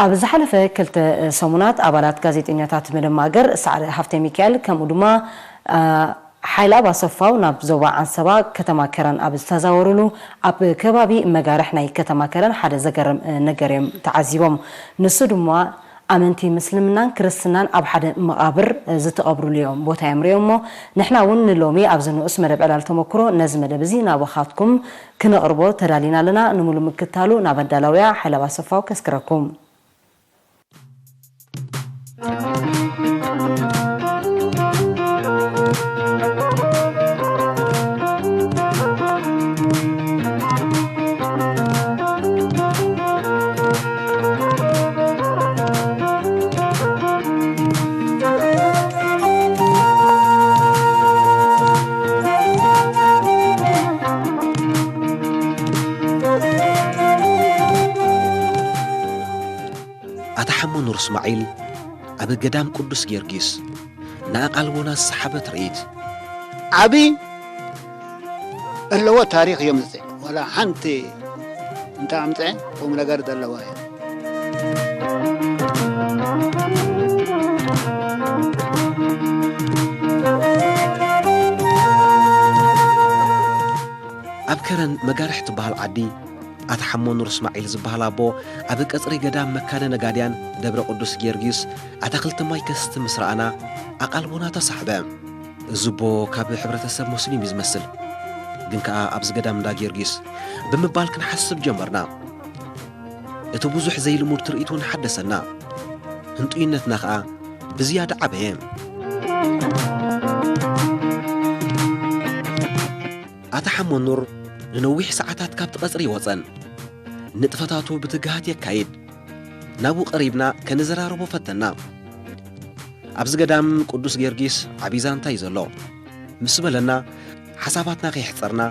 ኣብ ዝሓለፈ ክልተ ሰሙናት ኣባላት ጋዜጠኛታት መደብ ማእገር ሰዓረ ሃብተ ሚካኤል ከምኡ ድማ፣ አ፣ ሓይላ ባሰፋው ናብ ዞባ ዓንሰባ ከተማ ከረን ኣብ ዝተዛወሩሉ ኣብ ከባቢ መጋርሕ ናይ ከተማ ከረን ሓደ ዘገርም ነገር እዮም ተዓዚቦም። ንሱ ድማ ኣመንቲ ምስልምናን ክርስትናን ኣብ ሓደ መቓብር ዝተቐብሩሉ እዮም ቦታ እዮም ርእዮም እሞ ንሕና እውን ንሎሚ ኣብዚ ንኡስ መደብ ዕላል ተመክሮ ነዚ መደብ እዚ ናባኻትኩም ክነቕርቦ ተዳሊና ኣለና። ንምሉ ምክታሉ ናብ ኣዳላውያ ሓይላ ባሰፋው ከስክረኩም። ኣታ ሓሞ ኑር እስማዒል ኣብ ገዳም ቅዱስ ጊዮርጊስ ንኣቓልቦና ዝሰሓበ ትርኢት። ዓቢ ኣለዎ ታሪኽ እዮም ዘምጽእ። ዋላ ሓንቲ እንተ ኣምጽአ ቁም ነገር ዘለዋ እያ። ኣብ ከረን መጋርሕ ትበሃል ዓዲ ኣታ ሓሞ ኑር እስማዒል ዝበሃል ኣቦ ኣብ ቀጽሪ ገዳም መካነ ነጋድያን ደብረ ቅዱስ ጊዮርጊስ ኣታኽልቲ ማይ ከስቲ ምስ ረኣና ኣቓልቦና ተሳሕበ። እዚ ኣቦ ካብ ሕብረተሰብ ሙስሊም እዩ ዝመስል፣ ግን ከኣ ኣብዚ ገዳም እንዳ ጊዮርጊስ ብምባል ክንሓስብ ጀመርና። እቲ ብዙሕ ዘይልሙድ ትርኢት እውን ሓደሰና። ህንጡይነትና ከኣ ብዝያዳ ዓበየ። ኣታ ሓሞ ኑር ንነዊሕ ሰዓታት ካብቲ ቀጽሪ ይወጸን። ንጥፈታቱ ብትግሃት የካይድ። ናብኡ ቀሪብና ከነዘራርቦ ፈተና። ኣብዚ ገዳም ቅዱስ ጊዮርጊስ ዓቢ ዛንታ እዩ ዘሎ ምስ በለና፣ ሓሳባትና ከየሕጸርና፣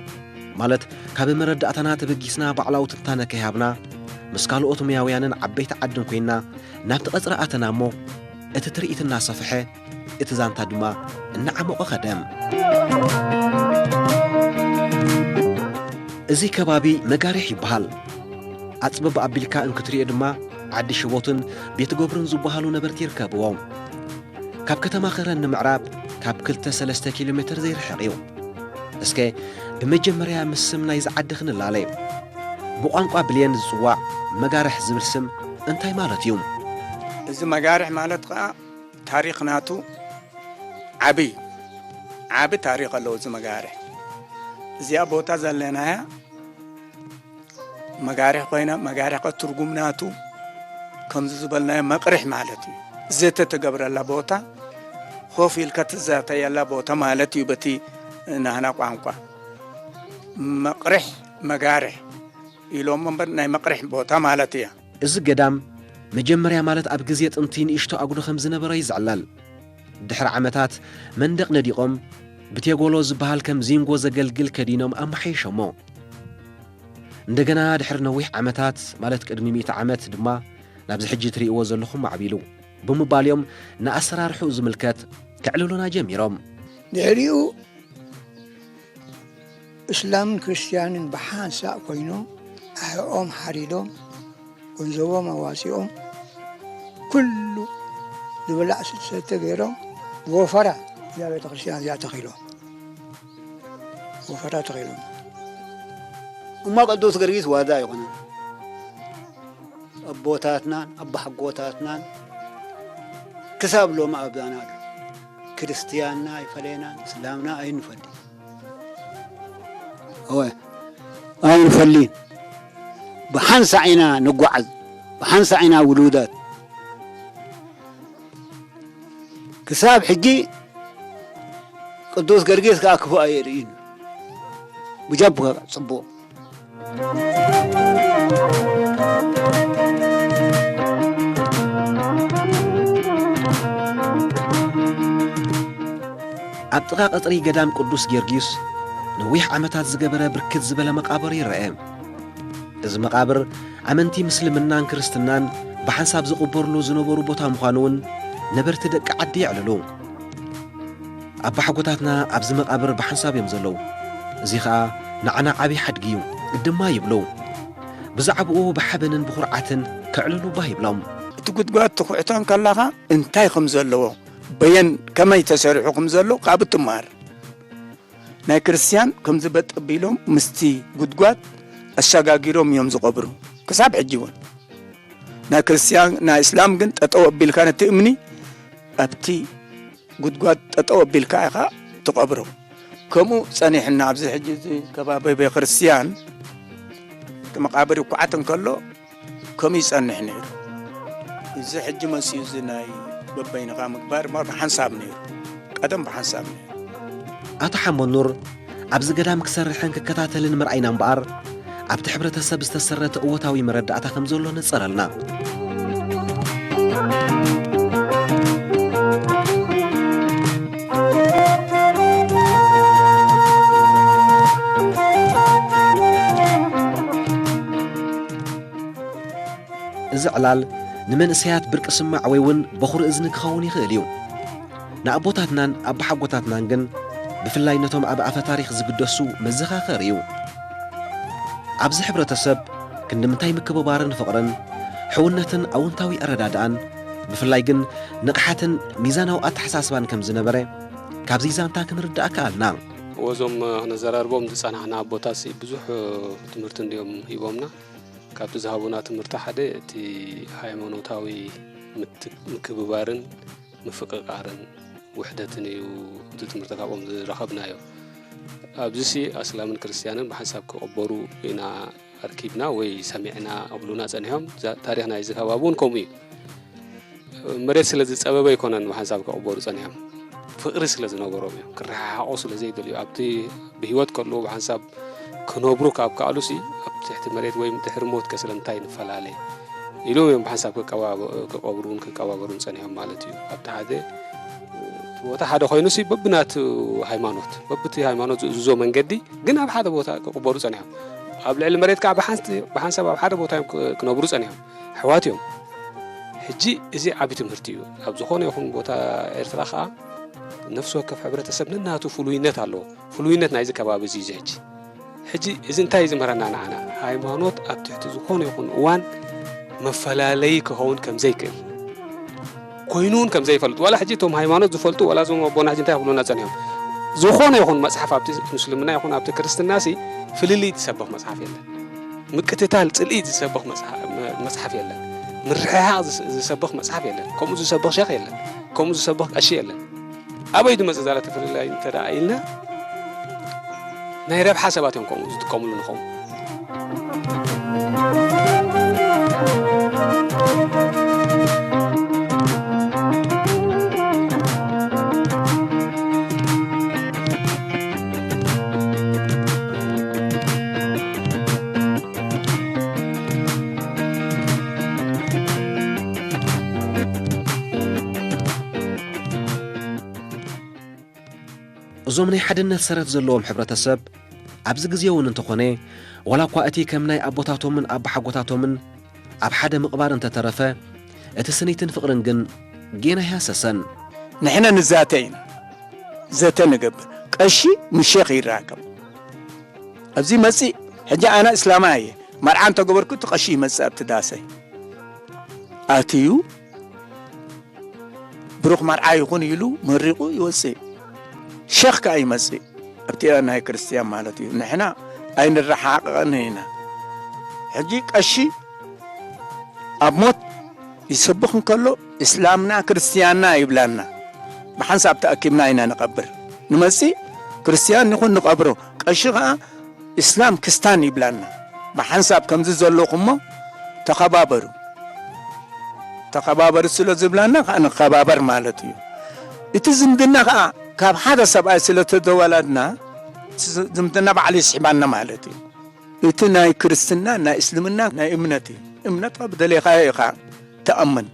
ማለት ካብ መረዳእታና ተበጊስና ባዕላዊ ትንታነ ከይሃብና፣ ምስ ካልኦት ሙያውያንን ዓበይቲ ዓድን ኮይንና ናብቲ ቀጽሪ ኣተና እሞ፣ እቲ ትርኢት እናሰፍሐ፣ እቲ ዛንታ ድማ እናዓሞቐ ኸደ። እዚ ከባቢ መጋርሕ ይበሃል። ኣጽብብ ኣቢልካ እንክትሪኦ ድማ ዓዲ ሽቦትን ቤት ገብሩን ዝበሃሉ ነበርቲ ይርከብዎም። ካብ ከተማ ኸረን ንምዕራብ ካብ ክልተ ሰለስተ ኪሎ ሜትር ዘይርሕቕ እዩ። እስከ ብመጀመርያ ምስ ስም ናይዚ ዓዲ ክንላለ። ብቋንቋ ብሌን ዝጽዋዕ መጋርሕ ዝብል ስም እንታይ ማለት እዩ? እዚ መጋርሕ ማለት ኸኣ ታሪኽ ናቱ ዓቢ፣ ዓቢ ታሪኽ ኣለዎ እዚ መጋርሕ። እዚኣ ቦታ ዘለናያ መጋርሕ ኮይና፣ መጋርሕ ከ ትርጉም ናቱ ከምዚ ዝበልናዮ መቕርሕ ማለት እዩ። ዘተ ትገብረላ ቦታ፣ ኮፍ ኢልካ ትዛተየላ ቦታ ማለት እዩ በቲ ናህና ቋንቋ። መቕርሕ፣ መጋርሕ ኢሎሞ እምበር ናይ መቕርሕ ቦታ ማለት እያ። እዚ ገዳም መጀመርያ ማለት ኣብ ግዜ ጥንቲ ንእሽቶ ኣጉዶ ከም ዝነበረ እዩ ዝዕለል። ድሕሪ ዓመታት መንደቕ ነዲቖም ብቴጎሎ ዝበሃል ከም ዚንጎ ዘገልግል ከዲኖም ኣመሓይሾሞ። እንደገና ድሕሪ ነዊሕ ዓመታት ማለት ቅድሚ ሚእቲ ዓመት ድማ ናብዚ ሕጂ ትርእይዎ ዘለኹም ማዕቢሉ ብምባል እዮም ንኣሰራርሕኡ ዝምልከት ከዕልሉና ጀሚሮም። ድሕሪኡ እስላምን ክርስትያንን ብሓንሳእ ኮይኖም ኣሕኦም ሓሪዶም ገንዘቦም ኣዋፂኦም ኩሉ ዝብላዕ ዝሰተ ገይሮም ብወፈራ እዛ ቤተ ክርስትያን እዚኣ ተኺሎም ወፈራ ተኺሎም። እሞ ቅዱስ ጊዮርጊስ ዋዛ ኣይኮነን። ኣቦታትናን ኣባሓጎታትናን ክሳብ ሎም ኣብዛና ኣሎ። ክርስትያንና ኣይፈለየናን፣ እስላምና ኣይንፈልይ። እወ፣ ኣይንፈልይን። ብሓንሳዕ ኢና ንጓዓዝ፣ ብሓንሳዕ ኢና ውሉዳት። ክሳብ ሕጂ ቅዱስ ገርጊስ ከኣ ክፉእ ኣየርእይን። ብጀብካ ጽቡቕ። ኣብ ጥቓ ቀጽሪ ገዳም ቅዱስ ጊዮርጊስ ነዊሕ ዓመታት ዝገበረ ብርክት ዝበለ መቓብር ይረአ። እዚ መቓብር ኣመንቲ ምስልምናን ክርስትናን ብሓንሳብ ዝቕበርሉ ዝነበሩ ቦታ ምዃኑ እውን ነበርቲ ደቂ ዓዲ የዕልሉ። ኣባሓጎታትና ኣብዚ መቓብር ብሓንሳብ እዮም ዘለዉ። እዚ ኸኣ ንዓና ዓብዪ ሓድጊ እዩ ድማ ይብሉ። ብዛዕባኡ ብሓበንን ብኹርዓትን ከዕልሉ ባህ ይብሎም። እቲ ጉድጓድ ትኹዕቶ እንከላኻ እንታይ ከም ዘለዎ፣ በየን ከመይ ተሰሪሑ ከም ዘሎ ካብኡ ትመሃር። ናይ ክርስትያን ከምዚ በጥ ኣቢሎም ምስቲ ጉድጓድ ኣሰጋጊሮም እዮም ዝቐብሩ፣ ክሳብ ሕጂ እውን። ናይ ክርስትያን፣ ናይ እስላም ግን ጠጠው ኣቢልካ ነቲ እምኒ ኣብቲ ጉድጓድ ጠጠው ኣቢልካ ኢኻ ትቐብሮ። ከምኡ ጸኒሕና ኣብዚ ሕጂ እዚ ከባቢ ቤተክርስትያን እቲ መቓብር ይኩዓት እንከሎ ከምኡ ይጸንሕ ነይሩ። እዚ ሕጂ መሲኡ እዚ ናይ በበይንኻ ምግባር እሞ ብሓንሳብ ነይሩ። ቀደም ብሓንሳብ ነይሩ። ኣቶ ሓመኑር ኣብዚ ገዳም ክሰርሕን ክከታተልን ምርኣይና እምበኣር፣ ኣብቲ ሕብረተሰብ ዝተሰረተ እወታዊ መረዳእታ ከም ዘሎ ነጸረልና። እዚ ዕላል ንመንእሰያት ብርቂ ስማዕ ወይ እውን በኹሪ እዝኒ ክኸውን ይኽእል እዩ። ንኣቦታትናን ኣቦሓጎታትናን ግን፣ ብፍላይ ነቶም ኣብ ኣፈ ታሪኽ ዝግደሱ፣ መዘኻኸሪ እዩ። ኣብዚ ሕብረተሰብ ክንዲ ምንታይ ምክብባርን ፍቕርን፣ ሕውነትን ኣውንታዊ ኣረዳድኣን፣ ብፍላይ ግን ንቕሓትን ሚዛናዊ ኣተሓሳስባን ከም ዝነበረ፣ ካብዚ ዛንታ ክንርዳእ ከኣልና። እዞም ክነዘራርቦም ዝጸናሕና ኣቦታትሲ ብዙሕ ትምህርቲ እንድዮም ሂቦምና። ካብቲ ዝሃቡና ትምህርቲ ሓደ እቲ ሃይማኖታዊ ምት-፣ ምክብባርን ምፍቕቓርን ውሕደትን እዩ፣ እቲ ትምህርቲ ካብኦም ዝረኸብናዮ። ኣብዚሲ ኣስላምን ክርስትያንን ብሓንሳብ ክቕበሩ ኢና ኣርኪብና ወይ ሰሚዕና ክብሉና ጸኒሖም። ዛ-፣ ታሪኽ ናይዚ ከባቢ እውን ከምኡ እዩ። መሬት ስለ ዝጸበበ ኣይኮነን ብሓንሳብ ክቕበሩ ጸኒሖም። ፍቕሪ ስለ ዝነበሮም እዮም። ክረሓሓቑ ስለ ዘይደልዩ፣ ኣብቲ ብህይወት ከለዉ ብሓንሳብ ክነብሩ ካብ ከኣሉሲ፣ ኣብ ትሕቲ መሬት ወይ ድሕሪ ሞት ከ ስለምንታይ ንፈላለ? ኢሎም እዮም ብሓንሳብ ክቀባበ-፣ ክቀብሩን ክቀባበሩን ጸኒሖም ማለት እዩ። ኣብቲ ሓደ ቦታ ሓደ ኮይኑሲ፣ በብናቱ ሃይማኖት፣ በብቲ ሃይማኖት ዝእዝዞ መንገዲ፣ ግን ኣብ ሓደ ቦታ ክቅበሩ ጸኒሖም። ኣብ ልዕሊ መሬት ከዓ ብሓንስ-፣ ብሓንሳብ ኣብ ሓደ ቦታ እዮም ክ-፣ ክነብሩ ጸኒሖም። ኣሕዋት እዮም። ሕጂ እዚ ዓቢ ትምህርቲ እዩ። ኣብ ዝኾነ ይኹን ቦታ ኤርትራ ከዓ ነፍሲ ወከፍ ሕብረተሰብ ነናቱ ፍሉይነት ኣለዎ። ፍሉይነት ናይዚ ከባቢ እዚ እዩ። እዚ ሕጂ፣ ሕጂ እዚ እንታይ እዩ ዝምህረና ንዓና? ሃይማኖት ኣብ ትሕቲ ዝኾነ ይኹን እዋን መፈላለዪ ክኸውን ከም ዘይክእል፣ ኮይኑ እውን ከም ዘይፈልጥ፣ ዋላ ሕጂ እቶም ሃይማኖት ዝፈልጡ፣ ዋላ እዞም ኣቦና ሕጂ እንታይ ክብሉና ጸኒሖም? ዝኾነ ይኹን መጽሓፍ፣ ኣብቲ ምስልምና ይኹን ኣብቲ ክርስትናሲ ፍልልይ ዝሰብኽ መጽሓፍ የለን። ምቅትታል፣ ጽልኢ ዝሰብኽ መጽሓ-፣ መ-፣ መጽሓፍ የለን። ምርሕሓቕ ዝስ-፣ ዝሰብኽ መጽሓፍ የለን። ከምኡ ዝሰብኽ ሸኽ የለን። ከምኡ ዝሰብኽ ቀሺ የለን። ኣበይ ድመጽእ ዛላ ተፈለላይ እንተ ደኣ ኢልና፣ ናይ ረብሓ ሰባት እዮም ከምኡ ዝጥቀምሉ ንኸው። እዞም ናይ ሓድነት ሰረት ዘለዎም ሕብረተሰብ፣ ኣብዚ ግዜ እውን እንተኾነ፣ ዋላ እኳ እቲ ከም ናይ ኣቦታቶምን ኣቦሓጎታቶምን ኣብ ሓደ ምቕባር እንተተረፈ፣ እቲ ስኒትን ፍቕርን ግን ጌና ኣይሃሰሰን። ንሕና ንዛተ ኢና፣ ዘተ ንገብር። ቀሺ ምስ ሼኽ ይራከብ። ኣብዚ መጺእ፣ ሕጂ ኣነ እስላማይ እየ፣ መርዓ እንተገበርኩ እቲ ቀሺ ይመጽእ ኣብቲ ዳሰይ ኣትዩ፣ ብሩኽ መርዓ ይኹን ኢሉ መሪቑ ይወጽእ። ሸኽ ከኣ ይመጽእ። ኣብቲ ናይ ክርስትያን ማለት እዩ። ንሕና ኣይንረሓቕቕን ኢና። ሕጂ ቀሺ ኣብ ሞት ይሰብኽ እንከሎ፣ እስላምና ክርስትያንና ይብላና። ብሓንሳብ ተኣኪብና ኢና ንቐብር። ንመጽእ ክርስትያን ይኹን ንቐብሮ። ቀሺ ኸኣ እስላም ክስታን ይብላና። ብሓንሳብ ከምዚ ዘለኹሞ ተኸባበሩ። ተኸባበሩ ስለ ዝብላና ከኣ ንኸባበር ማለት እዩ። እቲ ዝምድና ከኣ ካብ ሓደ ሰብኣይ ስለ ተተወለድና፣ እቲ ዝምድና ባዕሉ ይስሕባና ማለት እዩ። እቲ ናይ ክርስትና፣ ናይ እስልምና፣ ናይ እምነት እዩ። እምነት ከኣ ብደሌኻዮ ኢኻ ትኣምን።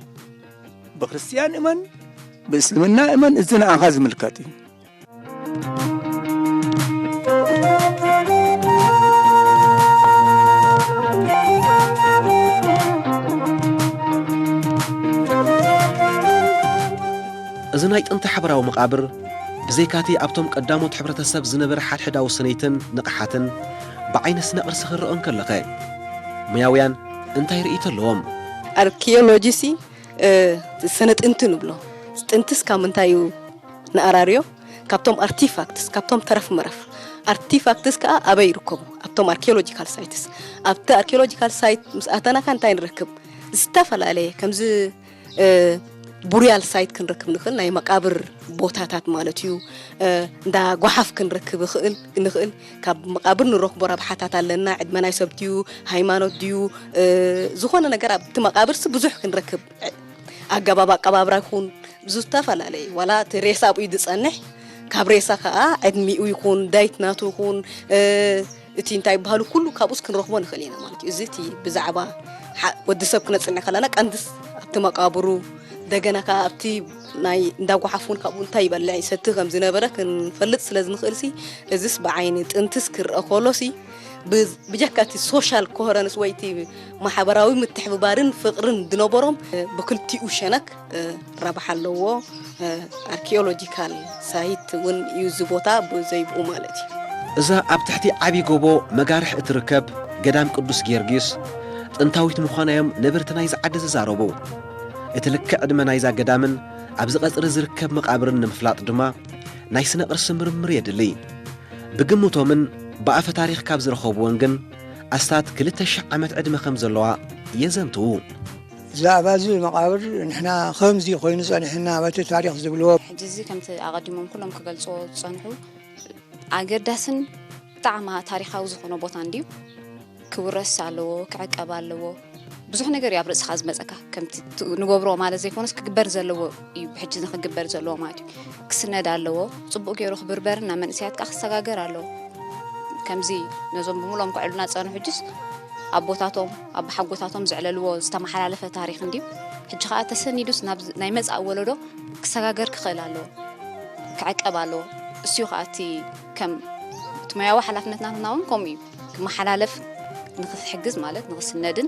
ብክርስትያን እመን፣ ብእስልምና እመን፣ እዚ ንኣኻ ዝምልከት እዩ። እዚ ናይ ጥንቲ ሓበራዊ መቓብር፣ ብዘይካቲ ኣብቶም ቀዳሞት ሕብረተሰብ ዝነበረ ሓድሕዳዊ ስኒትን ንቕሓትን ብዓይኒ ስነ ቅርሲ ክረኦ እንከለኸ፣ ሞያውያን እንታይ ርእይቶ ኣለዎም? ኣርኪዮሎጂሲ እ፣ ስነ ጥንቲ ንብሎ። ጥንትስ ካብ ምንታይ እዩ ንኣራርዮ? ካብቶም ኣርቲፋክትስ፣ ካብቶም ተረፍ መረፍ። ኣርቲፋክትስ ከኣ ኣበይ ይርከቡ? ኣብቶም ኣርኪኦሎጂካል ሳይትስ። ኣብቲ ኣርኪኦሎጂካል ሳይት ምስ ኣተናካ እንታይ ንረክብ? ዝተፈላለየ፣ ከምዚ፣ እ፣ ቡሪያል ሳይት ክንረክብ ንኽእል፣ ናይ መቃብር ቦታታት ማለት እዩ። እ፣ እንዳ ጓሓፍ ክንረክብ ይኽእል፣ ንኽእል። ካብ መቃብር ንረኽቦ ረብሓታት ኣለና። ዕድመ ናይ ሰብ ድዩ፣ ሃይማኖት ድዩ፣ እ፣ ዝኾነ ነገር ኣብቲ መቃብርሲ ብዙሕ ክንረክብ፣ ኣገባብ ኣቀባብራ ይኹን፣ ብዝተፈላለየ፣ ዋላ እቲ ሬሳ ኣብኡ እዩ ዝጸንሕ፣ ካብ ሬሳ ከኣ ዕድሚኡ ይኹን፣ ዳይት ናቱ ይኹን፣ እ፣ እቲ እንታይ ይበሃሉ ኩሉ ካብኡስ ክንረኽቦ ንኽእል ኢና ማለት እዩ። እዚ እቲ ብዛዕባ ሓ-፣ ወዲ ሰብ ክነጽንዕ ከለና ቀንድስ ኣብቲ መቃብሩ፣ እንደገና ከኣ ኣብቲ ናይ እንዳ ጓሓፍ እውን ካብኡ እንታይ ይበልዕ ይሰቲ ከም ዝነበረ ክንፈልጥ ስለ ዝንኽእልሲ፣ እዚስ ብዓይኒ ጥንትስ ክረአ ከሎሲ፣ ብ-፣ ብጀካ እቲ ሶሻል ኮሄረንስ ወይ እቲ ማሕበራዊ ምትሕብባርን ፍቕርን ዝነበሮም፣ ብክልቲኡ ሸነክ ረብሓ ኣለዎ። ኣርኪኦሎጂካል ሳይት እውን እዩ እዚ ቦታ ብዘይብኡ ማለት እዩ። እዛ ኣብ ትሕቲ ዓብዪ ጎቦ መጋርሕ እትርከብ ገዳም ቅዱስ ጊዮርጊስ ጥንታዊት ምዃና እዮም ነበርቲ ናይዚ ዓዲ ዝዛረቡ። እቲ ልክዕ ዕድመ ናይዛ ገዳምን ኣብዚ ቀጽሪ ዝርከብ መቓብርን ንምፍላጥ ድማ ናይ ስነ ቅርሲ ምርምር የድሊ። ብግምቶምን ብኣፈ ታሪኽ ካብ ዝረኸብዎን ግን ኣስታት ክልተ ሽሕ ዓመት ዕድመ ከም ዘለዋ የዘንትዉ። ብዛዕባ እዚ መቓብር ንሕና ከምዚ ኮይኑ ጸኒሕና በቲ ታሪኽ ዝብልዎ። ሕጂ እዚ ከምቲ ኣቐዲሞም ኩሎም ክገልጽዎ ዝጸንሑ ኣገዳስን ብጣዕሚ ታሪኻዊ ዝኾነ ቦታ እንድዩ። ክውረስ ኣለዎ፣ ክዕቀብ ኣለዎ። ብዙሕ ነገር እዩ ኣብ ርእስኻ ዝመጸካ። ከምቲ ት-፣ ንገብሮ ማለት ዘይኮነስ ክግበር ዘለዎ እዩ፣ ብሕጂ ንክግበር ዘለዎ ማለት እዩ። ክስነድ ኣለዎ። ጽቡቕ ገይሩ ክብርበርን ናብ መንእሰያት ከኣ ክሰጋገር ኣለዎ። ከምዚ ነዞም ብምሎም ከዕሉና ዝጸንሑ ሕጅስ ኣቦታቶም፣ ኣቦሓጎታቶም ዘዕለልዎ ዝተመሓላለፈ ታሪኽ እንድዩ። ሕጂ ከኣ ተሰኒዱስ ናብ ዝ-፣ ናይ መጻኢ ወለዶ ክሰጋገር ክኽእል ኣለዎ። ክዕቀብ ኣለዎ። እሱ እዩ ከኣ እቲ ከም እቲ ሞያዊ ሓላፍነትና ንሕና እውን ከምኡ እዩ። ክመሓላለፍ ንኽሕግዝ ማለት ንኽስነድን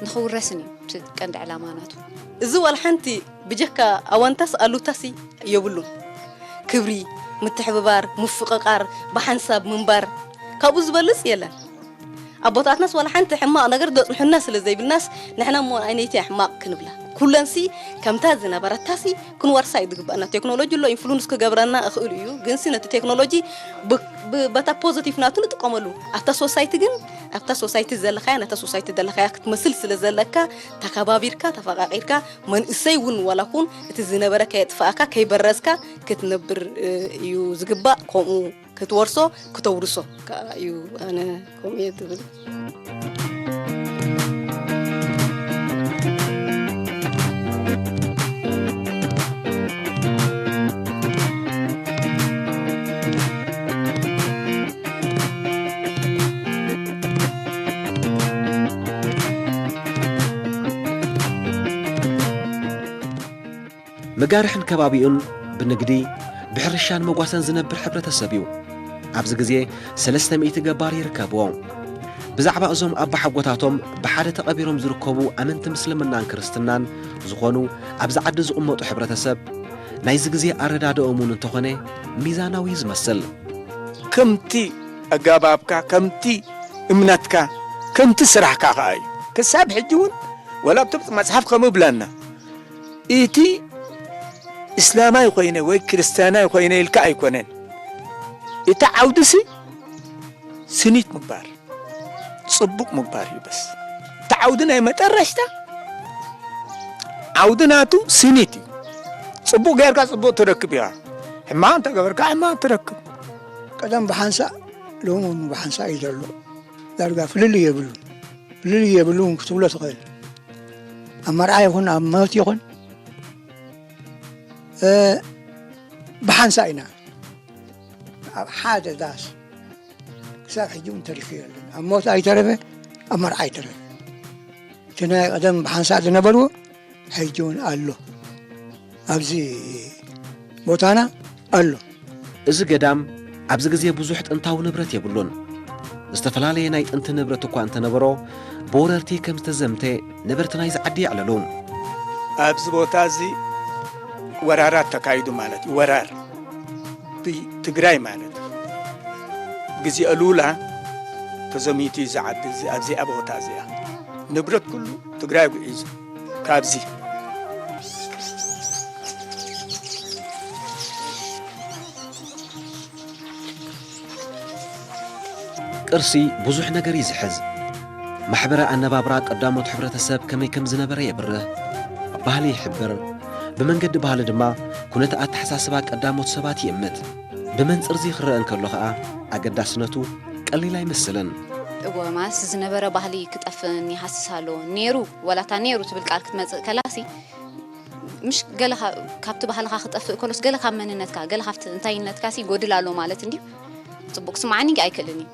ንኽውረስን እዩ እቲ ቀንዲ ዕላማ ናቱ። እዚ ዋላ ሓንቲ ብጀካ ኣወንታስ ኣሉታሲ የብሉን። ክብሪ፣ ምትሕብባር፣ ምፍቕቓር፣ ብሓንሳብ ምንባር ካብኡ ዝበልጽ የለን። ኣቦታትናስ ዋላ ሓንቲ ሕማቕ ነገር ዘጽንሑና ስለ ዘይብልናስ ንሕና እሞ ኣይነይቲ ሕማቕ ክንብላ። ኩለንሲ ከምታ ዝነበረታሲ ክንወርሳ እዩ ዝግባኣና። ቴክኖሎጂ ኣሎ፣ ኢንፍሉንስ ክገብረና እኽእል እዩ። ግንሲ ነቲ ቴክኖሎጂ ብ-፣ ብ-፣ በታ ፖዘቲቭ ናቱ ንጥቀመሉ። ኣብታ ሶሳይቲ ግን፣ ኣብታ ሶሳይቲ ዘለኻያ፣ ነታ ሶሳይቲ ዘለኻያ ክትመስል ስለ ዘለካ፣ ተኸባቢርካ፣ ተፈቃቂርካ፣ መንእሰይ እውን ዋላ ኩን እቲ ዝነበረ ከየጥፍኣካ፣ ከይበረዝካ ክትነብር፣ እ፣ እዩ ዝግባእ። ከምኡ ክትወርሶ፣ ክተውርሶ ከኣ እዩ። ኣነ ከምኡ እየ ዝብል። መጋርሕን ከባቢኡን ብንግዲ፣ ብሕርሻን መጓሰን ዝነብር ሕብረተሰብ እዩ። ኣብዚ ግዜ ሰለስተ ሚእቲ ገባር ይርከብዎ። ብዛዕባ እዞም ኣባሓጎታቶም ብሓደ ተቐቢሮም ዝርከቡ ኣመንቲ ምስልምናን ክርስትናን ዝኾኑ ኣብዚ ዓዲ ዝቕመጡ ሕብረተሰብ፣ ናይዚ ግዜ ኣረዳድኦም እውን እንተኾነ ሚዛናዊ እዩ ዝመስል። ከምቲ ኣጋባብካ፣ ከምቲ እምነትካ፣ ከምቲ ስራሕካ ከኣ እዩ። ክሳብ ሕጂ እውን ወላ ኣብቲ መጽሓፍ ከምኡ ይብለና። እቲ እስላማይ ኮይነ ወይ ክርስትያናይ ኮይነ ኢልካ ኣይኮነን። እቲ ዓውድሲ ስኒት ምግባር፣ ጽቡቕ ምግባር እዩ በስ። እቲ ዓውዲ ናይ መጠረሽታ ዓውዲ ናቱ ስኒት እዩ። ጽቡቕ ጌርካ ጽቡቕ ትረክብ ኢኻ። ሕማቕ እንተገበርካ ሕማቕ ትረክብ። ቀደም ብሓንሳእ፣ ሎሚ እውን ብሓንሳእ እዩ ዘሎ። ዳርጋ ፍልልይ የብሉን። ፍልልይ የብሉን ክትብሎ ትኽእል። ኣብ መርዓ ይኹን ኣብ ሞት ይኹን፣ እ፣ ብሓንሳእ ኢና። ኣብ ሓደ ዳስ ክሳብ ሕጂ እውን ተሪፉ የለን። ኣብ ሞት ኣይተረፈ፣ ኣብ መርዓ ኣይተረፈ። እቲ ናይ ቀደም ብሓንሳእ ዝነበርዎ ሕጂ እውን ኣሎ። ኣብዚ ቦታና ኣሎ። እዚ ገዳም ኣብዚ ግዜ ብዙሕ ጥንታዊ ንብረት የብሉን። ዝተፈላለየ ናይ ጥንቲ ንብረት እኳ እንተነበሮ፣ ብወረርቲ ከም ዝተዘምተ ነበርቲ ናይዚ ዓዲ የዕልሉ። ኣብዚ ቦታ እዚ ወራራት ተካይዱ ማለት እዩ። ወራር ብትግራይ ማለት እዩ። ግዜ ኣሉላ ተዘሚቱ እዩ እዚ ዓዲ እዚ፣ ኣብዚኣ ቦታ እዚኣ። ንብረት ኩሉ ትግራይ ጉዒዙ ካብዚ ቅርሲ ብዙሕ ነገር እዩ ዝሕዝ። ማሕበረ ኣነባብራ ቀዳሞት ሕብረተሰብ ከመይ ከም ዝነበረ የብርህ፣ ባህሊ ይሕብር፣ ብመንገዲ ባህሊ ድማ ኩነተ ኣተሓሳስባ ቀዳሞት ሰባት ይእምት። ብመንጽር እዚ ክረአ እንከሎ ኸኣ ኣገዳስነቱ ቀሊል ኣይመስልን። እወ፣ ማለትስ ዝነበረ ባህሊ ክጠፍእን ይሃስስ ኣሎ። ነይሩ፣ ዋላ እታ ነይሩ ትብል ቃል ክትመጽእ ከላሲ፣ ምሽ ገለ ካ-፣ ካብቲ ባህልኻ ክጠፍእ ከሎስ፣ ገለ ካብ መንነትካ፣ ገለ ካብቲ እንታይነትካሲ ይጎድል ኣሎ ማለት እንድዩ። ጽቡቕ ክስምዓኒ ኣይክእልን እዩ።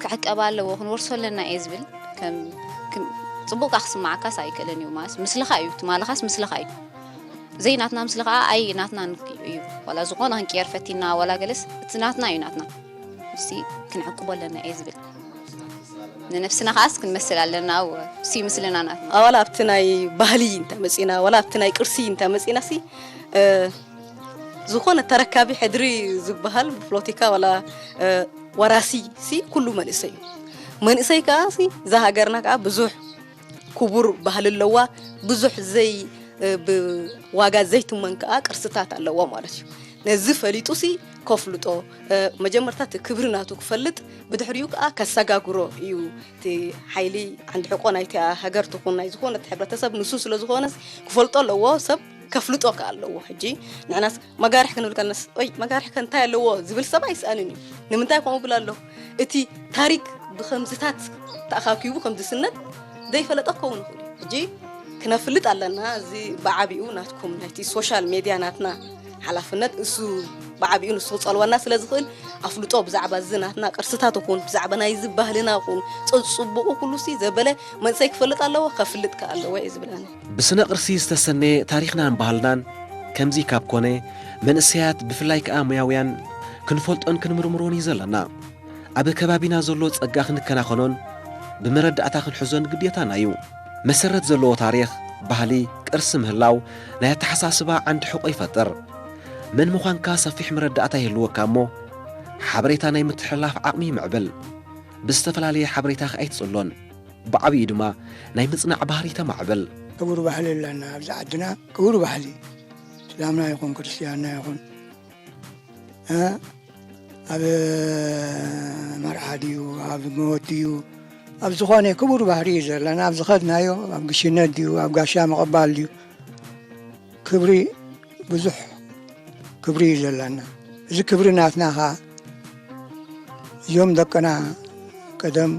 ክዕቀብ ኣለዎ፣ ክንወርሶ ኣለና እየ ዝብል። ከም፣ ክም-፣ ጽቡቕ ከኣ ክስምዓካስ ኣይክእልን እዩ። ማለትስ ምስልኻ እዩ፣ ትማልኻስ ምስልኻ እዩ። ዘይናትና ምስሊ ከኣ ኣይ ናትናን እዩ። ዋላ ዝኾነ ክንቅየር ፈቲና፣ ዋላ ገለስ እቲ ናትና እዩ ናትና። እሲ ክንዕቅቦ ኣለና እየ ዝብል። ንነፍስና ከኣስ ክንመስል ኣለና፣ እወ፣ እሲ ምስልና ናትና። ኣዋላ ኣብቲ ናይ ባህሊ እንተመጺና፣ ዋላ ኣብቲ ናይ ቅርሲ እንተመጺና ሲ፣ እ፣ ዝኾነ ተረካቢ ሕድሪ ዝበሃል ብፖለቲካ ዋላ፣ እ፣ ወራሲ ሲ ኩሉ መንእሰይ እዩ። መንእሰይ ከኣ ሲ እዛ ሃገርና ከኣ ብዙሕ ክቡር ባህሊ ኣለዋ። ብዙሕ ዘይ-፣ እ፣ ብዋጋ ዘይትመን ከኣ ቅርስታት ኣለዋ ማለት እዩ። ነዚ ፈሊጡ ሲ ከፍልጦ፣ እ፣ መጀመርታ እቲ ክብሪ ናቱ ክፈልጥ፣ ብድሕሪኡ ከኣ ከሰጋግሮ እዩ። እቲ ሓይሊ ዓንዲ ሕቆ ናይቲ ሃገር ትኹን ናይ ዝኾነ ሕብረተሰብ ንሱ ስለ ዝኾነ ክፈልጦ ኣለዎ። ሰብ ከፍልጦ ከኣ ኣለዎ። ሕጂ ንሕናስ መጋርሕ ክንብል ከለናስ፣ "ኦይ፣ መጋርሕ ከ እንታይ ኣለዎ?" ዝብል ሰብ ኣይስኣንን እዩ። ንምንታይ ከምኡ ብል ኣሎ? እቲ ታሪክ ብኸምዝታት ተኣኻኪቡ ከም ዝስነድ ዘይፈለጠ ክኸውን ይኽእል እዩ። ሕጂ ክነፍልጥ ኣለና። እዚ ብዓቢኡ ናትኩም ናይቲ ሶሻል ሜድያ ናትና ሓላፍነት እሱ ብዓቢኡ ንሱ ክጸልወና ስለ ዝኽእል ኣፍልጦ ብዛዕባ እዚ ናትና ቅርስታት ይኹን ብዛዕባ ናይዚ ባህልና ይኹን ጽ-፣ ጽቡቑ ኩሉ ሲ ዘበለ መንእሰይ ክፈልጥ ኣለዎ፣ ከፍልጥ ከኣ ኣለዎ እየ ዝብል ኣነ። ብስነ ቅርሲ ዝተሰነየ ታሪኽናን ባህልናን ከምዚ ካብ ኮነ፣ መንእሰያት ብፍላይ ከኣ ሞያውያን ክንፈልጦን ክንምርምሮን እዩ ዘለና። ኣብ ከባቢና ዘሎ ጸጋ ክንከናኸኖን ብመረዳእታ ክንሕዞን ግዴታና እዩ። መሰረት ዘለዎ ታሪኽ፣ ባህሊ፣ ቅርሲ ምህላው ናይ ኣተሓሳስባ ዓንዲ ሕቖ ይፈጥር። መን ምዃንካ ሰፊሕ መረዳእታ ይህልወካ እሞ፣ ሓበሬታ ናይ ምትሕልላፍ ዓቕሚ ይምዕብል። ብዝተፈላለየ ሓበሬታ ከኣ ኣይትጽሎን። ብዓቢኡ ድማ ናይ ምጽናዕ ባህሪ ተማዕብል። ክቡር ባህሊ ኣለና ኣብዚ ዓድና፣ ክቡር ባህሊ። እስላምና ይኹን ክርስትያንና ይኹን፣ እ፣ ኣብ መርዓ ድዩ፣ ኣብ ሞት ድዩ፣ ኣብ ዝኾነ ክቡር ባህሪ እዩ ዘለና። ኣብ ዝኸድናዮ፣ ኣብ ግሽነት ድዩ፣ ኣብ ጋሻ ምቕባል ድዩ፣ ክብሪ፣ ብዙሕ ክብሪ እዩ ዘለና። እዚ ክብሪ ናትና ኸኣ፣ እዞም ደቅና ቀደም፣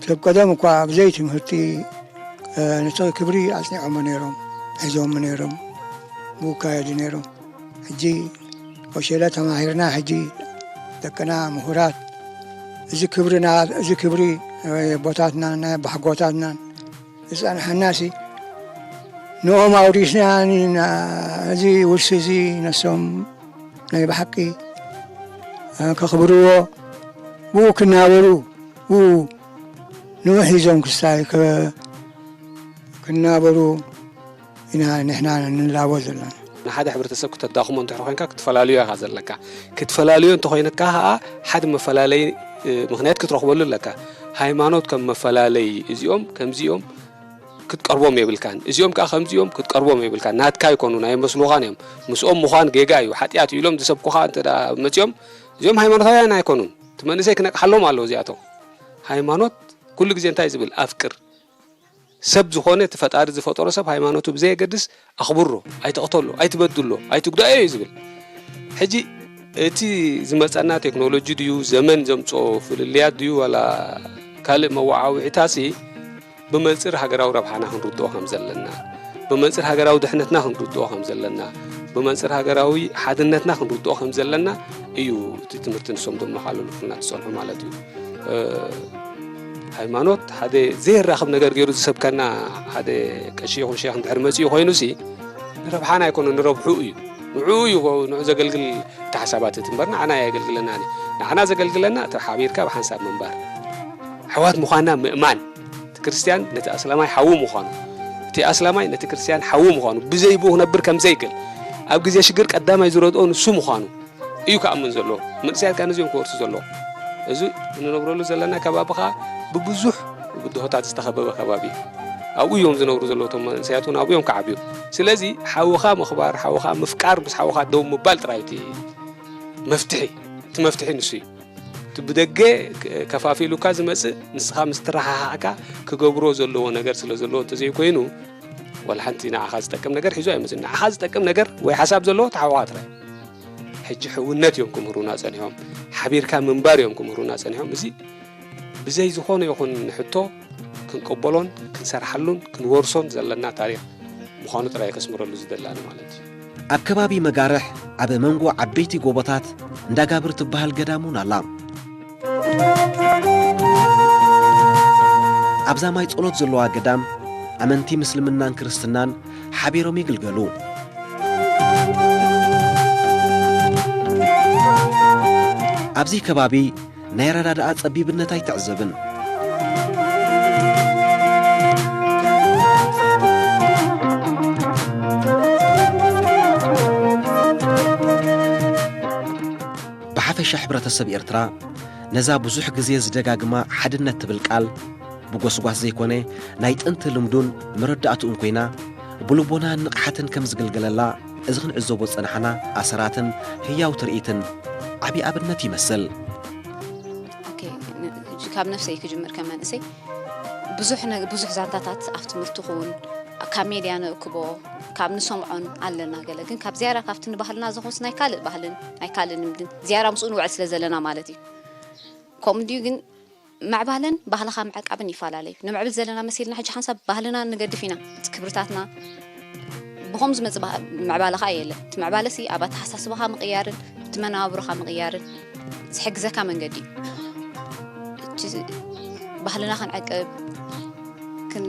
ሰብ ቀደም እኳ ብዘይ ትምህርቲ፣ እ፣ ነቲ ክብሪ ኣጽኒዖሞ ነይሮም፣ ሒዞሞ ነይሮም፣ ምውካየዱ ነይሮም። ሕጂ ወሸለ ተማሂርና፣ ሕጂ ደቅና ምሁራት፣ እዚ ክብርና፣ እዚ ክብሪ ናይ ኣቦታትናን ናይ ኣባሓጎታትናን ዝጸንሐናሲ፣ ንኦም ኣውሪስና፣ ን-፣ ና-፣ እዚ ውርሲ እዚ ነሶም ናይ ብሓቂ፣ እ፣ ከኽብርዎ፣ ብኡ ክናበሩ፣ ብኡ ንውሕ ሒዞም ክስታይ ከ-፣ ክናበሩ ኢና ንሕና ንላቦ ዘለና። ንሓደ ሕብረተሰብ ክተዳኽሞ እንድሕር ኮይንካ ክትፈላልዮ ኢኻ ዘለካ። ክትፈላልዮ እንተኾይንካ ኸኣ ሓደ መፈላለዪ፣ እ፣ ምኽንያት ክትረኽበሉ ኣለካ። ሃይማኖት ከም መፈላለዪ፣ እዚኦም ከምዚኦም ክትቀርቦም የብልካን፣ እዚኦም ከኣ ከምዚኦም ክትቀርቦም የብልካን። ናትካ ኣይኮኑን፣ ኣይመስሉኻን እዮም። ምስኦም ምዃን ጌጋ እዩ፣ ሓጢኣት እዩ ኢሎም ዝሰብኩኻ እንተ ደኣ መጺኦም፣ እዚኦም ሃይማኖታውያን ኣይኮኑን። እቲ መንእሰይ ክነቅሓሎም ኣለዎ እዚኣቶም። ሃይማኖት ኩሉ ግዜ እንታይ ዝብል? ኣፍቅር። ሰብ ዝኾነ እቲ ፈጣሪ ዝፈጠሮ ሰብ ሃይማኖቱ ብዘየገድስ ኣኽብሮ፣ ኣይትቕተሎ፣ ኣይትበድሎ፣ ኣይትጉዳዮ እዩ ዝብል። ሕጂ እቲ ዝመጸና ቴክኖሎጂ ድዩ፣ ዘመን ዘምጽኦ ፍልልያት ድዩ፣ ዋላ ካልእ መወዓውዒታሲ ብመንጽር ሃገራዊ ረብሓና ክንርድኦ ከም ዘለና፣ ብመንጽር ሃገራዊ ድሕነትና ክንርድኦ ከም ዘለና፣ ብመንጽር ሃገራዊ ሓድነትና ክንርድኦ ከም ዘለና እዩ እቲ ትምህርቲ ንሶም ዘመሓላልፉልና ዝጸንሑ ማለት እዩ። እ፣ ሃይማኖት ሓደ ዘየራኽብ ነገር ገይሩ ዝሰብከና ሓደ ቀሺ ይኹን ሼኽ እንድሕር መጺኡ ኮይኑሲ፣ ንረብሓና ኣይኮነን፣ ንረብሑ እዩ። ንዕኡ እዩ፣ ንዑ ዘገልግል እቲ ሓሳባት እቲ እምበር ንዓና ኣየገልግለናን እዩ። ንዓና ዘገልግለና እቲ ሓቢርካ ብሓንሳብ ምንባር። ኣሕዋት ምዃንና ምእማን። እቲ ክርስትያን ነቲ ኣስላማይ ሓዉ ምዃኑ፣ እቲ ኣስላማይ ነቲ ክርስትያን ሓዉ ምዃኑ፣ ብዘይ ብኡ ክነብር ከም ዘይክእል፣ ኣብ ግዜ ሽግር ቀዳማይ ዝረድኦ ንሱ ምዃኑ እዩ ክኣምን ዘለዎ። መንእሰያት ከኣ ነዚኦም ክወርሱ ዘለዎም። እዚ እንነብረሉ ዘለና ከባቢ ከኣ ብብዙሕ ብድሆታት ዝተኸበበ ከባቢ እዩ። ኣብኡ እዮም ዝነብሩ ዘለዉ እቶም መንእሰያት እውን ኣብኡ እዮም ክዓብዩ። ስለዚ ሓውኻ ምኽባር፣ ሓውኻ ምፍቃር፣ ምስ ሓውኻ ደው ምባል ጥራይ እዩ እቲ መፍትሒ። እቲ መፍትሒ ንሱ እዩ። እቲ ብደገ ከፋፊሉካ ዝመጽእ፣ ንስኻ ምስ ተረሓሓእካ ክገብሮ ዘለዎ ነገር ስለ ዘለዎ እንተዘይኮይኑ፣ ዋላ ሓንቲ ንዓኻ ዝጠቅም ነገር ሒዙ ኣይመጽእን። ንዓኻ ዝጠቅም ነገር ወይ ሓሳብ ዘለዎ ተሓዋወስ ጥራይ። ሕጂ ሕውነት እዮም ክምህሩና ጸኒሖም። ሓቢርካ ምንባር እዮም ክምህሩና ጸኒሖም። እዚ ብዘይ ዝኾነ ይኹን ሕቶ ክንቅበሎን ክንሰርሓሉን ክንወርሶን ዘለና ታሪኽ ምዃኑ ጥራይ ከስምረሉ ዝደሊ ኣነ ማለት እዩ። ኣብ ከባቢ መጋርሕ ኣብ መንጎ ዓበይቲ ጎቦታት እንዳጋብር ትበሃል ገዳም እውን ኣላ። ኣብዛ ማይ ጸሎት ዘለዋ ገዳም ኣመንቲ ምስልምናን ክርስትናን ሓቢሮም ይግልገሉ። ኣብዚ ከባቢ ናይ ኣረዳድኣ ጸቢብነት ኣይትዕዘብን። ብሓፈሻ ሕብረተሰብ ኤርትራ ነዛ ብዙሕ ግዜ ዝደጋግማ ሓድነት ትብል ቃል ብጎስጓስ ዘይኮነ ናይ ጥንቲ ልምዱን መረዳእትኡን ኮይና ብልቦናን ንቕሓትን ከም ዝግልገለላ እዚ ክንዕዘቦ ዝጸናሕና ኣሰራትን ህያው ትርኢትን ዓቢ ኣብነት ይመስል። ኦኬ፣ ን- ካብ ነፍሰይ ክጅምር ከም መንእሰይ ብዙሕ ነ- ብዙሕ ዛንታታት ኣብ ትምህርቲ ኹን ካብ ሜድያ ንእክቦ ካብ ንሰምዖን ኣለና ገለ ግን ካብ ዝያዳ ካብቲ ንባህልና ዝኾንስ ናይ ካልእ ባህልን ናይ ካልእ ልምድን ዝያዳ ምስኡ ንውዕል ስለ ዘለና ማለት እዩ። ከምኡ ድዩ ግን ምዕባለን ባህልኻ ምዕቃብን ይፈላለዩ። ንምዕብል ዘለና መሲልና ሕጂ ሓንሳብ ባህልና ንገድፍ ኢና። እቲ ክብርታትና ብኸም ዝመጽእ ምዕባለ ኸዓ የለ። እቲ ምዕባለ ሲ ኣብ ኣተሓሳስባኻ ምቕያርን እቲ መነባብሮኻ ምቕያርን ዝሕግዘካ መንገዲ እዩ። እቲ ባህልና ክንዕቅብ ክን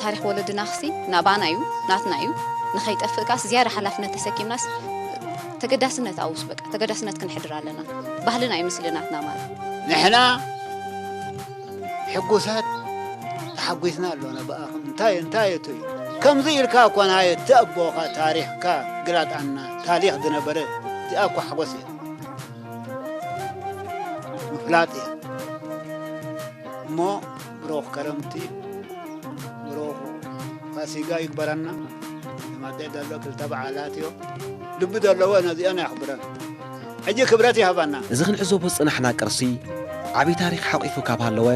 ታሪኽ ወለድና ክሲ ናባና እዩ ናትና እዩ። ንኸይጠፍእ ካስ ዝያዳ ሓላፍነት ተሰኪምናስ ተገዳስነት ኣውስ በቃ ተገዳስነት ክንሕድር ኣለና። ባህልና እዩ ምስሊ ናትና ማለት። ንሕና ሕጉሳት ተሓጒስና ኣለና ብኣኹም እንታይ እንታይ እቲ እዩ ከምዚ ኢልካ እኮ ናይ እቲ ኣቦኻ ታሪኽካ ግላጣና ታሪኽ ዝነበረ እዚኣ እኮ ሓጎስ እያ ምፍላጥ እያ እሞ ብሩኽ ከረምቲ ብሩኽ ፋሲጋ ይግበረና ዝመጽእ ዘሎ ክልተ በዓላት እዮ ልቢ ዘለዎ ነዚአን ኣኽብረን ሕጂ ክብረት ይሃበና። እዚ ክንዕዘቦ ዝጸናሕና ቅርሲ ዓቢ ታሪኽ ሓቒፉ ካብ ሃለወ፣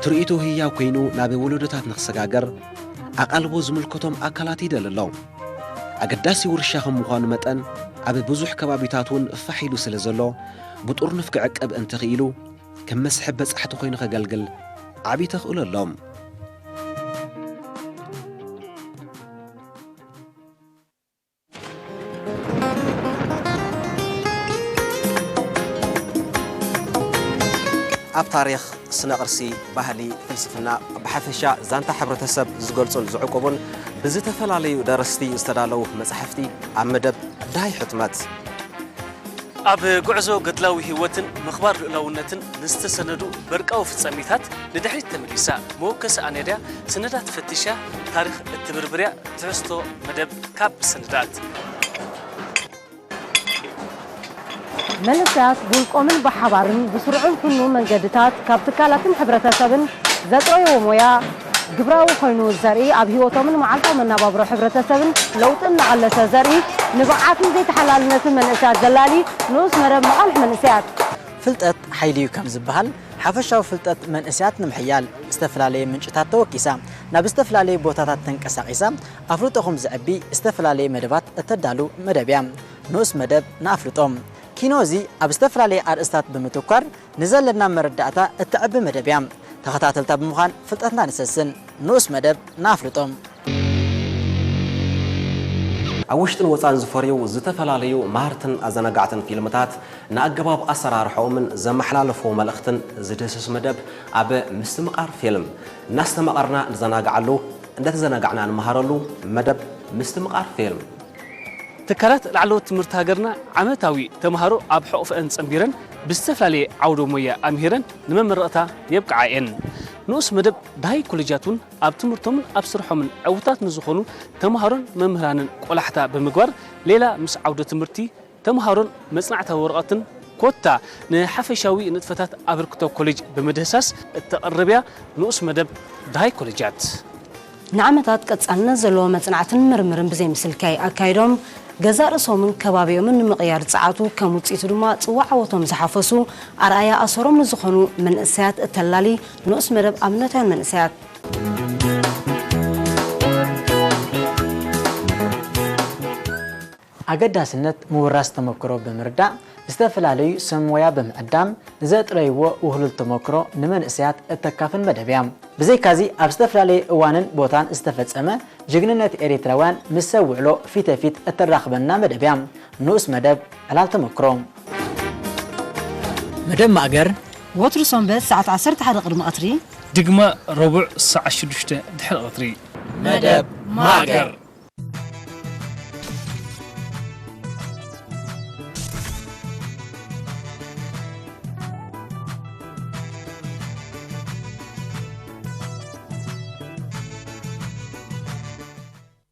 ትርኢቱ ህያው ኮይኑ ናብ ወለዶታት ንኽሰጋገር ኣቓልቦ ዝምልከቶም ኣካላት ይደሊ ኣሎ። ኣገዳሲ ውርሻ ከም ምዃኑ መጠን፣ ኣብ ብዙሕ ከባቢታት እውን ፋሕ ኢሉ ስለ ዘሎ፣ ብጥርኑፍ ክዕቀብ እንተኽኢሉ፣ ከም መስሕብ በጻሕቲ ኮይኑ ከገልግል ዓቢ ተኽእሎ ኣሎ። ኣብ ታሪኽ፣ ስነ-ቅርሲ፣ ባህሊ፣ ፍልስፍና፣ ብሓፈሻ ዛንታ ሕብረተሰብ ዝገልጹን ዝዕቅቡን ብዝተፈላለዩ ደረስቲ ዝተዳለዉ መጻሕፍቲ ኣብ መደብ ዳይ ሕትመት። ኣብ ጉዕዞ ገድላዊ ህይወትን ምኽባር ልኡላውነትን ንዝተሰነዱ በርቃዊ ፍጻሜታት ንድሕሪት ተመሊሳ መወከሲ ኣነድያ ሰነዳት ፈቲሻ ታሪኽ እትብርብርያ ትሕዝቶ መደብ ካብ ሰነዳት። መንእሰያት ብውልቆምን ብሓባርን ብስሩዕን ፍኑው መንገድታት ካብ ትካላትን ሕብረተሰብን ዘጥረይዎ ሞያ ግብራዊ ኮይኑ ዘርኢ ኣብ ህይወቶምን መዓልታዊ መናባብሮ ሕብረተሰብን ለውጢ እናቐለሰ ዘርኢ ንብቕዓትን ዘይተሓላልነትን መንእሰያት ዘላሊ ንኡስ መደብ መቓልሕ መንእሰያት። ፍልጠት ሓይሊ እዩ ከም ዝበሃል ሓፈሻዊ ፍልጠት መንእሰያት ንምሕያል ዝተፈላለየ ምንጭታት ተወኪሳ ናብ ዝተፈላለየ ቦታታት ተንቀሳቒሳ ኣፍልጦኹም ዘዕቢ ዝተፈላለየ መደባት እተዳሉ መደብ እያ። ንኡስ መደብ ንኣፍልጦ ኪኖ እዚ ኣብ ዝተፈላለየ ኣርእስታት ብምትኳር ንዘለና መረዳእታ እተዕቢ መደብ እያ። ተኸታተልታ ብምዃን ፍልጠትና ንሰስን። ንኡስ መደብ ንኣፍልጦ። ኣብ ውሽጥን ወፃን ዝፈርዩ ዝተፈላለዩ መሃርትን ኣዘናጋዕትን ፊልምታት ንኣገባብ ኣሰራርሓኦምን ዘመሓላለፍዎ መልእኽትን ዝድህስስ መደብ ኣብ ምስትምቓር ፊልም እናስተማቐርና ንዘናግዓሉ እንዳተዘናጋዕና ንመሃረሉ መደብ ምስትምቓር ፊልም። ትካላት ላዕለዎት ትምህርቲ ሃገርና ዓመታዊ ተምሃሮ ኣብ ሕቑፈአን ጸንቢረን ብዝተፈላለየ ዓውደ ሞያ ኣምሂረን ንመመረቕታ የብቅዓ እየን። ንኡስ መደብ ደሃይ ኮሌጃት እውን ኣብ ትምህርቶምን ኣብ ስርሖምን ዕውታት ንዝኾኑ ተምሃሮን መምህራንን ቆላሕታ ብምግባር ሌላ ምስ ዓውደ ትምህርቲ ተምሃሮን መጽናዕታዊ ወረቐትን ኮታ ንሓፈሻዊ ንጥፈታት ኣበርክቶ ኮሌጅ ብምድህሳስ እተቕርብ እያ ንኡስ መደብ ደሃይ ኮሌጃት። ንዓመታት ቀጻልነት ዘለዎ መጽናዕትን ምርምርን ብዘይ ምስልካይ ኣካይዶም ገዛእ ርእሶምን ከባቢኦምን ንምቕያር ዝጸዓቱ፣ ከም ውጽኢቱ ድማ ጽዋዕ ዓወቶም ዝሓፈሱ ኣርኣያ ኣሰሮም ንዝኾኑ መንእሰያት እተላሊ ንኡስ መደብ ኣብነታውያን መንእሰያት። ኣገዳስነት ምውራስ ተመክሮ ብምርዳእ፣ ዝተፈላለዩ ሰብ ሞያ ብምዕዳም ንዘጥረይዎ ውህሉል ተመክሮ ንመንእሰያት እተካፍል መደብ እያ። ብዘይካዚ፣ ኣብ ዝተፈላለየ እዋንን ቦታን ዝተፈጸመ ጅግንነት ኤሪትራውያን ምስ ሰብ ውዕሎ ፊተ ፊት እተራኽበና መደብ እያ። ንኡስ መደብ ዕላል ተመክሮ። መደብ ማእገር። ወትሩ ሰንበት ሰዓት ዓሰርተ ሓደ ቅድሚ ቀትሪ። ድግማ ረቡዕ ሰዓት ሽዱሽተ ድሕሪ ቀትሪ። መደብ ማእገር።